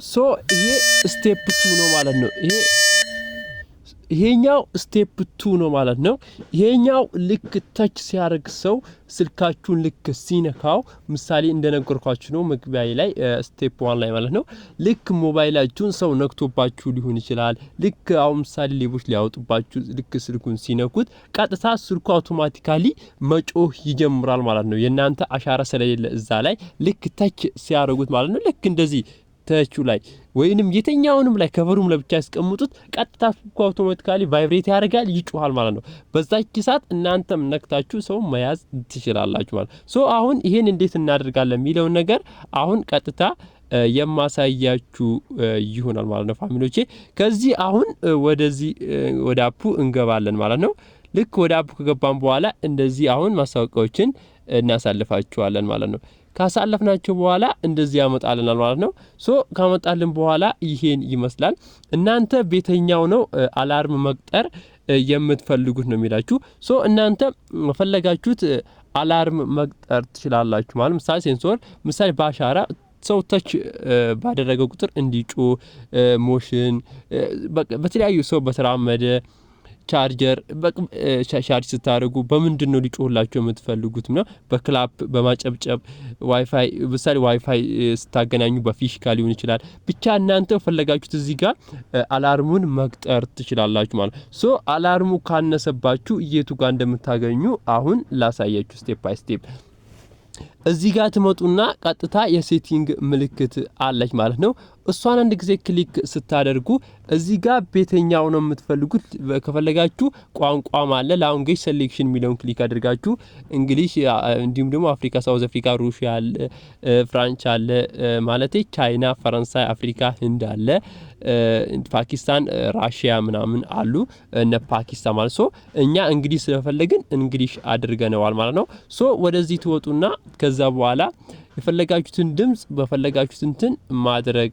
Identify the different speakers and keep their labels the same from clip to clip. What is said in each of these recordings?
Speaker 1: So ይሄ step two ነው ማለት ነው። ይሄኛው step two ነው ማለት ነው። ይሄኛው ልክ touch ሲያደርግ፣ ሰው ስልካችሁን ልክ ሲነካው፣ ምሳሌ እንደነገርኳችሁ ነው መግቢያ ላይ step one ላይ ማለት ነው። ልክ ሞባይላችሁን ሰው ነክቶባችሁ ሊሆን ይችላል። ልክ አሁን ምሳሌ ሌቦች ሊያወጡባችሁ ልክ ስልኩን ሲነኩት ቀጥታ ስልኩ automatically መጮህ ይጀምራል ማለት ነው። የእናንተ አሻራ ስለሌለ እዛ ላይ ልክ touch ሲያደርጉት ማለት ነው። ልክ እንደዚህ touch ኡ ላይ ወይንም የትኛውንም ላይ cover ኡም ለብቻ ያስቀምጡት፣ ቀጥታ ስልኩ automatically vibrate ያደርጋል፣ ይጮሃል ማለት ነው። በዛች ሰዓት እናንተም ነክታችሁ ሰው መያዝ ትችላላችሁ ማለት። So አሁን ይሄን እንዴት እናደርጋለን የሚለውን ነገር አሁን ቀጥታ የማሳያችሁ ይሆናል ማለት ነው family ዎቼ። ከዚህ አሁን ወደዚህ ወደ app ኡ እንገባለን ማለት ነው። ልክ ወደ app ኡ ከገባን በኋላ እንደዚህ አሁን ማስታወቂያዎችን እናሳልፋቸዋለን ማለት ነው። ካሳለፍናቸው በኋላ እንደዚህ ያመጣልናል ማለት ነው። So ካመጣልን በኋላ ይሄን ይመስላል። እናንተ በየትኛው ነው alarm መቅጠር የምትፈልጉት ነው የሚላችሁ። So እናንተ ፈለጋችሁት alarm መቅጠር ትችላላችሁ ማለት፣ ምሳሌ sensor፣ ምሳሌ በአሻራ ሰው touch ባደረገ ቁጥር እንዲጮህ፣ motion፣ በተለያዩ ሰው በተራመደ፣ charger charge ስታደርጉ በምንድን ነው ሊጮህላችሁ የምትፈልጉት ነው? በ clap፣ በማጨብጨብ፣ ዋይፋይ፣ ምሳሌ ዋይፋይ ስታገናኙ በፊሽካ ሊሆን ይችላል። ብቻ እናንተ ፈለጋችሁት እዚህ ጋር alarm ኡን መቅጠር ትችላላችሁ ማለት። So alarm ኡ ካነሰባችሁ የቱ ጋር እንደምታገኙ አሁን ላሳያችሁ step by step። እዚህ ጋር ትመጡና ቀጥታ የ setting ምልክት አለች ማለት ነው። እሷን አንድ ጊዜ click ስታደርጉ እዚህ ጋር በየትኛው ነው የምትፈልጉት። ከፈለጋችሁ ቋንቋም አለ፣ language selection የሚለውን click አድርጋችሁ English፣ እንዲሁም ደግሞ አፍሪካ፣ South Africa፣ ሩሲያ አለ፣ French አለ፣ ማለት ቻይና፣ ፈረንሳይ፣ አፍሪካ፣ ህንድ አለ፣ ፓኪስታን፣ ራሽያ ምናምን አሉ፣ እነ ፓኪስታን ማለት። So እኛ እንግሊዝ ስለፈለግን English አድርገነዋል ማለት ነው። So ወደዚህ ትወጡና ከዛ በኋላ የፈለጋችሁትን ድምጽ በፈለጋችሁት እንትን ማድረግ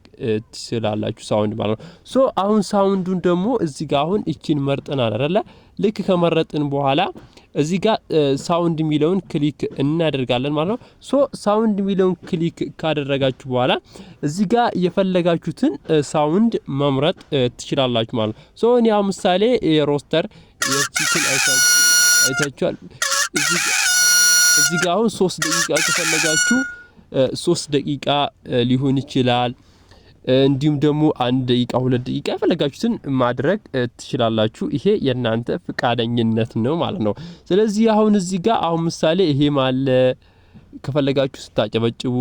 Speaker 1: ትችላላችሁ፣ sound ማለት ነው። So አሁን sound ኡን ደግሞ እዚህ ጋር አሁን እቺን መርጠናል አይደለ? ልክ ከመረጥን በኋላ እዚህ ጋር sound የሚለውን click እናደርጋለን ማለት ነው። So sound የሚለውን click ካደረጋችሁ በኋላ እዚህ ጋር የፈለጋችሁትን sound መምረጥ ትችላላችሁ ማለት ነው። So እኔ አሁን ምሳሌ የ rooster የ chicken አይታችኋል። እዚህ ጋር አሁን 3 ደቂቃ ከፈለጋችሁ 3 ደቂቃ ሊሆን ይችላል። እንዲሁም ደግሞ 1 ደቂቃ፣ 2 ደቂቃ የፈለጋችሁትን ማድረግ ትችላላችሁ። ይሄ የእናንተ ፍቃደኝነት ነው ማለት ነው። ስለዚህ አሁን እዚህ ጋር አሁን ምሳሌ ይሄም አለ። ከፈለጋችሁ ስታጨበጭቡ፣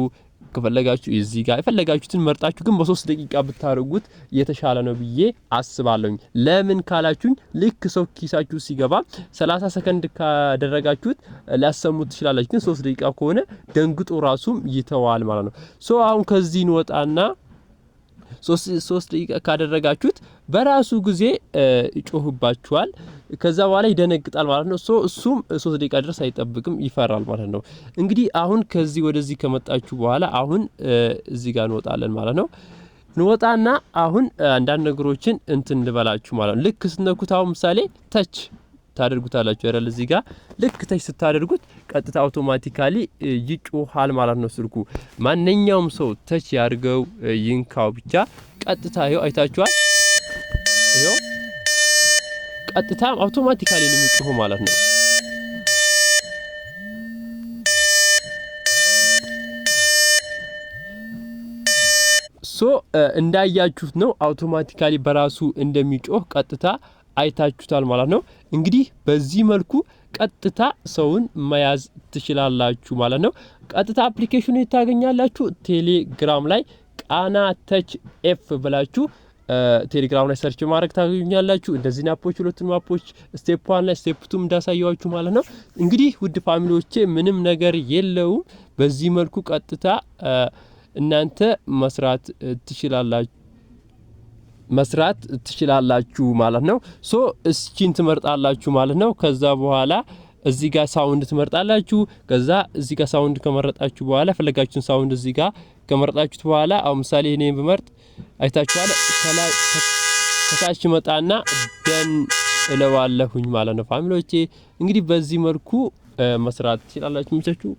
Speaker 1: ከፈለጋችሁ እዚህ ጋር የፈለጋችሁትን መርጣችሁ ግን በ3 ደቂቃ ብታደርጉት የተሻለ ነው ብዬ አስባለሁኝ። ለምን ካላችሁኝ ልክ ሰው ኪሳችሁ ሲገባ 30 ሰከንድ ካደረጋችሁት ላሰሙት ትችላላችሁ። ግን 3 ደቂቃ ከሆነ ደንግጦ ራሱም ይተዋል ማለት ነው። So አሁን ከዚህ እንወጣና 3 ደቂቃ ካደረጋችሁት በራሱ ጊዜ ይጮህባችኋል። ከዛ በኋላ ይደነግጣል ማለት ነው። So እሱም 3 ደቂቃ ድረስ አይጠብቅም፣ ይፈራል ማለት ነው። እንግዲህ አሁን ከዚህ ወደዚህ ከመጣችሁ በኋላ አሁን እዚህ ጋር እንወጣለን ማለት ነው። እንወጣና አሁን አንዳንድ ነገሮችን እንትን ልበላችሁ ማለት ነው። ልክ ስትነኩት አሁን ምሳሌ touch ታደርጉታላችሁ አይደል? እዚህ ጋር ልክ touch ስታደርጉት ቀጥታ automatically ይጮሃል ማለት ነው ስልኩ። ማንኛውም ሰው touch ያድርገው ይንካው ብቻ ቀጥታ ይኸው አይታችኋል። ይኸው ቀጥታ automatically ነው የሚጮኸው ማለት ነው። So እንዳያችሁት ነው፣ automatically በራሱ እንደሚጮህ ቀጥታ አይታችሁታል ማለት ነው። እንግዲህ በዚህ መልኩ ቀጥታ ሰውን መያዝ ትችላላችሁ ማለት ነው። ቀጥታ application ኑ ታገኛላችሁ፣ ቴሌግራም ላይ ቃና Touch F ብላችሁ ቴሌግራም ላይ search ማድረግ ታገኙኛላችሁ። እንደዚህ app ኦች፣ ሁለቱን app ኦች step one ላይ step two ም እንዳሳየዋችሁ ማለት ነው። እንግዲህ ውድ family ዎቼ ምንም ነገር የለውም። በዚህ መልኩ ቀጥታ እናንተ መስራት ትችላላችሁ ማለት ነው። So እስቺን ትመርጣላችሁ ማለት ነው። ከዛ በኋላ እዚህ ጋር sound ትመርጣላችሁ። ከዛ እዚህ ጋር sound ከመረጣችሁ በኋላ፣ ፈለጋችሁን sound እዚህ ጋር ከመረጣችሁት በኋላ አሁን ምሳሌ እኔን ብመርጥ አይታችኋል። ከላይ ከታች መጣና done እለዋለሁኝ ማለት ነው። Family ዎቼ እንግዲህ በዚህ መልኩ መስራት ትችላላችሁ። ምቻችሁ።